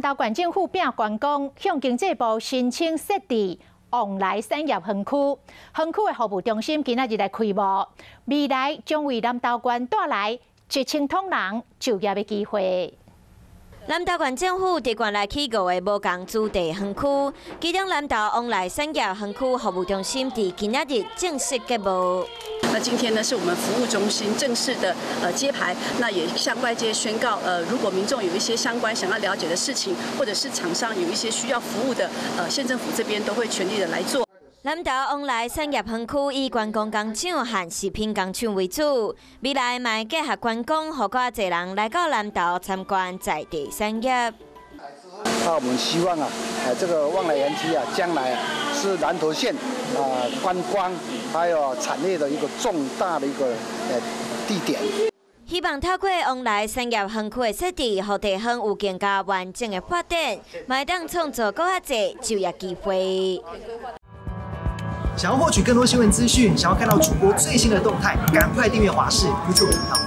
投縣政府摒觀光，向經濟部申請設置旺來產業園區，園區的服務中心今仔日來開幕，未來將為南投縣帶來1000統人就業的機會。南投縣政府佇縣內起五个無仝主題園區，其中南投旺來產業園區服務中心佇今仔日正式揭幕。那今天呢，是我們服務中心正式的揭牌，那也向外界宣告，如果民眾有一些相關想要了解的事情，或者是廠商有一些需要服務的，縣政府這邊都會全力的來做。南投旺來產業園區以觀光工廠和食品工廠為主，未來嘛會結合觀光，予較濟人來到南投參觀在地產業。那我們希望啊，這個旺來園區啊，將來啊是南投縣啊觀光還有產業的一個重大的一個地點。希望透過旺來產業園區的設置，予地方有更加完整的發展，嘛會當創造閣較濟就業機會。想要獲取更多新聞資訊，想要看到主播最新的動態，趕快訂閱華視 YouTube 頻道。